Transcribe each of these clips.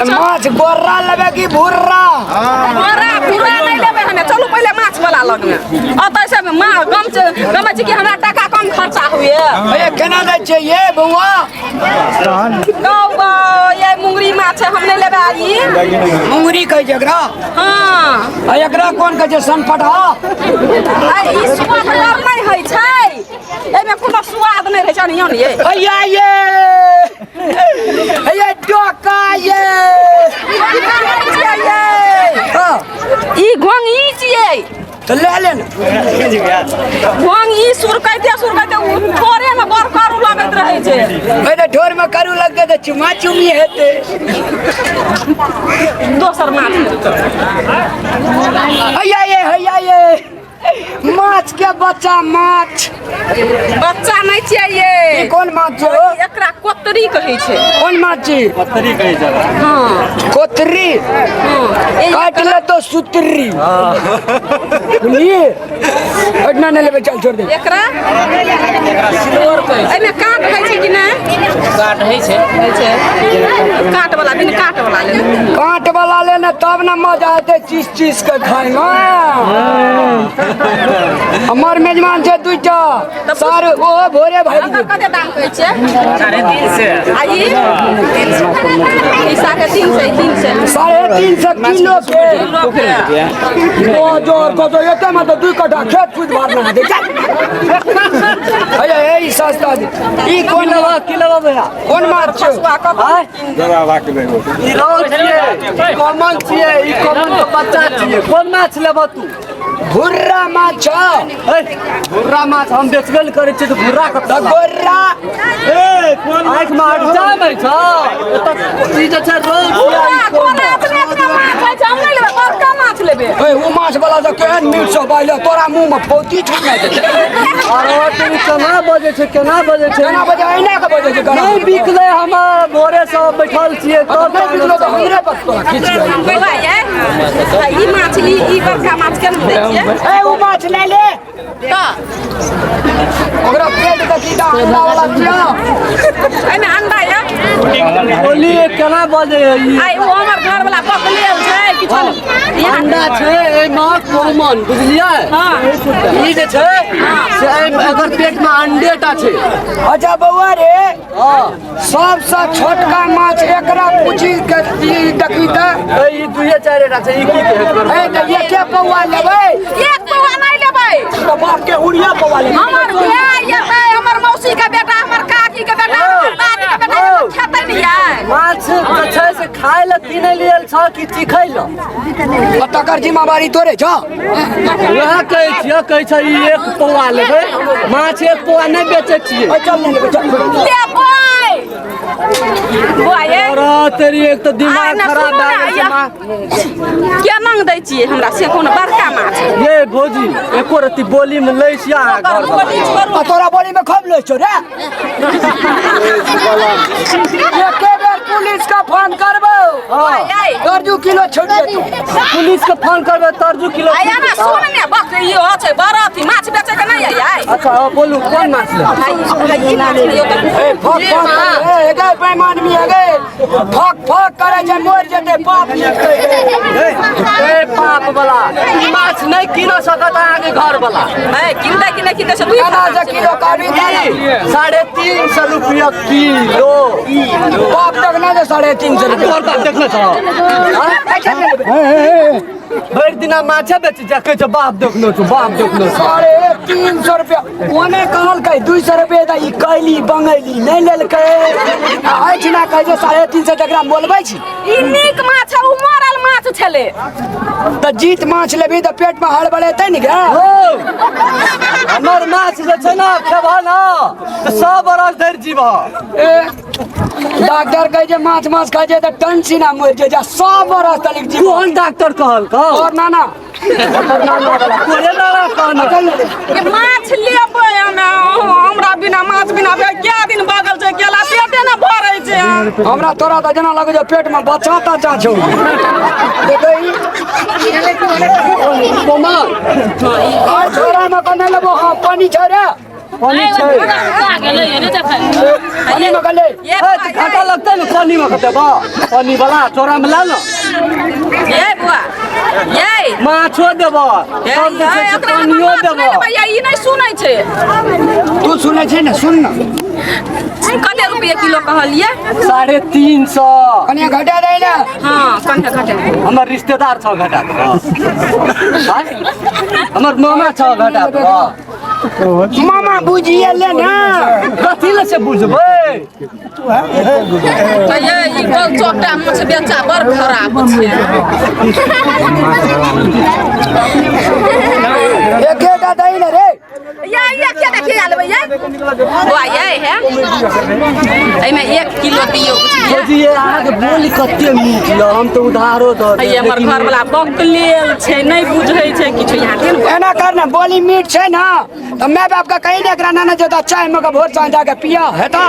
माछ गोर्रा लेबै कि भुर्रा? गोरा भुर्रा नहि लेबै हमे। चलू पहिले माछ वाला लगमे। ओतऽ से माँ गम गमै छै कि हमरा टाका कम खर्चा हुए। ए केना दै छियै ये बौआ? कहू ये मुंगरी माछ हम नहि लेबै ई। मुंगरी कहै छै एकरा? हाँ। आ एकरा कोन कहै छै? सनपटहा? आ ई सुआदगर नहि होइ छै, एहिमे कोनो स्वाद नहि रहै छै। अनियो ने ये। हैया ये, हैया डोका ये। हाँ। ई घोंग ई छियै। तऽ लए ले ने। घोंग ई सुरकैते सुरकैते ठोरे मे बड़ करू लगैत रहै छै। ओहि तऽ ठोर मे करू लगतै तऽ चुमा चुमी हेतै। दोसर माछ। हैया ये, हैया ये, माछ के बच्चा। माछ बच्चा नहि छियै ये। ई कोन माछ छौ? एकरा कोतरी कहै छै। कोन माछ छी? कोतरी कहै छै। हाँ। कोतरी। हाँ। काट ले तो सुतरी। बुझलिए? एतना नहि लेबै, चल छोड़ दे। एकरा एहिमे काँट होइ छै कि नहि? काँट होइ छै। होइ छै। काँट वाला, बिन काँट वाला ले। काँट वाला ले ने तब ने मजा एतै चीस चीस के खाइमे। हमर मेजमान छै दूटा सर, ओ भोरे भागि एकर कते दाम कहै छियै? 350। आ ई? ई 350, 300। 350 किलो के। किलो के। ओ जोर कतो एते में तऽ 2 कट्ठा खेत खुद भरना हेतै। चल। हैया, हे ई सस्ता छै। ई कोन लेबा, की लेबा भैया? कोन माछ छौ? फसुआ कऽ आँय? ई ई रहु छियै, ई कॉमन छियै, ई कॉमन के बच्चा छियै। कोन माछ लेबह तू? भुर्रा माछ छौ। ए, भुर्रा माछ हम बेचबे ने करै छियै तऽ भुर्रा कतऽ? तऽ गोर्रा। आँखि मे अड़चा नहि छौ? एतऽ ई जे छै रहु छियै, भुर्रा, ई कॉमन। गोरा एतने एतने माछ होइ छै, हम नहि लेबै, बड़का माछ लेबै। ए, ओ माछ वाला तऽ केहन मीठ छौ बाइले, तोरा मुँह मे फौती छुटने छै। अरे तू केना बजै छै, केना बजै छै? केना बजै? अहिना के बजै छै गरम। नहि बिकलै, हम भोरे सँ बैठल छियै, तब नहि बिकलो तऽ हमरे पर तोरा खींच गेल। बौआ यै, ई माछ, ई बड़का माछ केना दै छियै? ए, ओ माछ लए ले। तऽ ओकरा पेट के सीधा अंडा वाला छियौ। एहिमे अंडा यऽ? बोली केना बजै है ई? आइ ओ हमर घर वाला बकलेल छै, किछो नहि। अंडा छै एहिमे कॉमन, बुझलियै? हाँ। ई जे छै से एहिमे एकर पेट मे अंडे टा छै। अच्छा बौआ रे, हाँ। सबसँ छोटका माछ एकरा पूछी के ई देखी तऽ। ए, ई दुइये चारि टा छै, ई की कहै छै? ए, तऽ एके पौआ लेबै? एक पौआ नहि लेबै। तऽ बाप के उड़िया पौआ लेबै। हमर भाय एतै, हमर मौसी के बेटा, हमर काकी के बेटा, हमर दादी के बेटा, ओ। खेतै नहि यै। माछ जे छै से खाय लए किनै लेल छौ कि चिखै लए? आ तकर जिम्मेवारी तोरे छौ? वएह कहै छियौ, कहै छै ई एक पौआ लेबै। माछ एक पौआ नहि बेचै छियै। ए, चल नहि लेबै, चल। लेबै। बौआ यै। अरे तेरी एक तऽ दिमाग आइ ने खराब सुनू भए ने, गेल छै आइ माँ। केना दै छियै हमरा से कोनो बड़का माछ? ये भौजी, एको रत्ती बोली मे लै छियै अहाँ घर ओकर बोली छोड़ू। आ तोरा बोली मे खूब लै छौ रे। एके बेर पुलिस के फोन करबौ, हाँ। तर्जू किलो छोड़ि देतौ। पुलिस के फोन करबै तर्जू किलो। आइ ना सुन ने, बक ई हो छै बड़ अथी माछ बेचै के नहि आइ। अच्छा हाँ, बोलू कोन माछ लेबै? ई माछ लियौ तऽ। ए, फक फक करे, ए, गे बेईमान मियाँ गे, फक फक करे छै, मरि जेतै पाप लिखतै गे। ए पाप वाला, ई माछ नहि कीन सकत अहाँके घर वाला। ए, किनतै कि नहि किनतै से दुई केना से किलो काटि दे? 350 रुपया किलो। बाप तक ना जे 350 रुपया। तोहर बाप देखने छौ? भरि दिना माछे बेचै छै, कहै छै बाप देखने छौ, बाप देखने छौ। 350 रुपया ओने कहलकै 200 रुपया तऽ ई कैली बंगैली नहि लेलकै। आ एहिठिना कहै छै 350, जकरा मोलबै छी। ई नीक माछ है, उ मरल माछ छलै। तऽ जीत माछ लेबही तऽ पेट मे हड़बड़ेतै ने गे। हौ, हमर माछ जे छै ने खेबह ने तऽ 100 बरस धरि जीबह। ए, डॉक्टर कहै छै माछ मांस खाइ छै तऽ टनसीना मरि जाइ छै, 100 बरस तक जीबह। कोन डॉक्टर कहलकौ? तोहर नाना। तोरे नाना कहने। ये माछ लेबै हमे, हमरा बिना माछ बिना कै दिन बगल छै केला, पेटे ने भरै छै। हमरा तोरा तऽ जेना लगै छै पेट मे बच्चा तच्चा छौ। देखै कोमल। आ छोरा मे कने लेबो? हाँ, पानी छै रे। पानी छै पानी में गले ये ए तऽ घाटा लगतै ने पानी में देबो पानी वाला चोरा में ला ने ये बुआ ये माछो देबो सब जे छै से पानियो देबो भैया ई नहि सुनै छै तू सुनै छै ने सुन ने कते रुपये किलो कहलिए 350 कनिया घटा दे ने हाँ कने घटे हमर रिश्तेदार छ घटा देबो हमर मामा छ घटा देबो मामा बुझिए ले ना कथी ले से बुझबै तो ये ई गोल चोटा माछ बेचा बड़ खराब छै एकेटा दही ने रे ये ये के देखिए लेबै ये बुआ ये है एहिमे 1 किलो दियौ बुझलियै जी अहाँके बोली कते मीठ यऽ हम तऽ उधारो दऽ देब ये हमर घर वाला बकलेल छै नहि बुझै छै किछु यहाँ के एना कर ना बोली मीठ छै ना तो मैं बाप का कहीं नहीं एकरा नाना जोता चाय में भोर साँझ जाके पिया हेता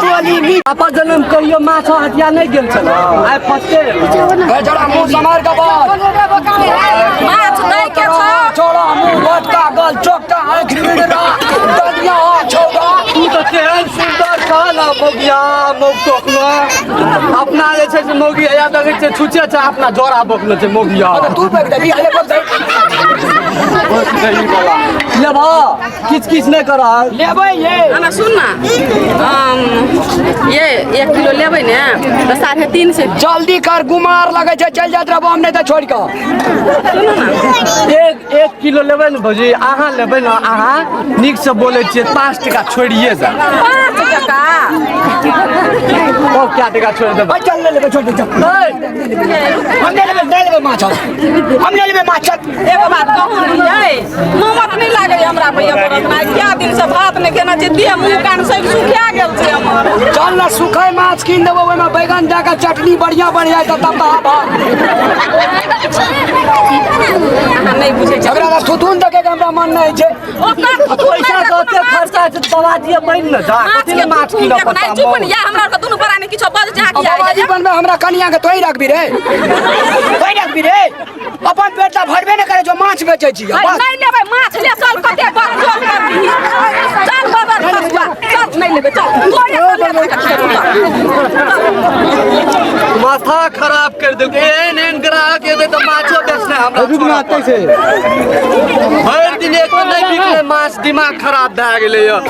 बोली मीठ आपा जनम कहियो माछ हटिया नहि गेल छल आइ फर्स्टे ए छोड़ा मुंह समार के बात माछ दै के छौ छोड़ा मुंह बटका गल चोकटा आँख मिड़रा दलिया छोड़ा तू तऽ तेहन सुन्दर छह ने मौगिया मौग तोकनो अपना जे छै से मौगी या देखै छै छुछे छै अपना जोड़ा बकलो छै मौगिया तू बैठ दे हले बोल दे लेबह किछ किछ नहि करह लेबै ये हमरा सुन ना ये 1 किलो लेबै ने तऽ 350 जल्दी कर गुमार लगे छै चल जात रहबो हम नहीं तो छोड़ के सुनू ना एक किलो लेबै ने भौजी अहाँ लेबै ने अहाँ नीक से बोलै छियै 5 टका छोड़िए जा 5 टका ओ क्या टका छोड़ि देबै चल ले लेबै छोड़ दे चल हम नहीं लेबै नहीं लेबै माछ हम नहीं लेबै माछ एगो बात कहू ने यै मोमत नहि लागै हमरा भैया पड़त ना क्या दिन से भात नहि खेना छै देह मुँह कान सब सुखा गेल छै हमर चल ना सुखै माछ कीन देबो ओहिमे बैगन दए के चटनी बढ़िया बन जाय तब तब भात अहाँ नहि बुझै छै एकरा थुथुन देखे के हमरा मन नहीं छै ओकर पैसा तऽ ओते खर्चा छै तऽ बाबाजी बनि ने जा माछ कथी के लए माछ थुथुन किनऽ देखो ना पड़तै चुप ने या हमरा आरके दुनू प्राणी किछो बज जा आ बाबाजी बनबे हमरा कनिया के तोही रखबी रे तोही रखबी रे अपन पेट तऽ भरबे नहि करे जो माछ बेचै छी बस नहीं लेबै माछ ले चल कते बड़ जोर करबी चल बबर खसुआ चल नहीं लेबै चल तोरे से ले माथा खराब कर देलकै एहन एहन ग्राहक एतै तऽ माछो बेचनाइ हमरा छोड़ऽ पड़तै। भरि दिन एक नहि बिकलै माछ दिमाग खराब भए गेलै यऽ।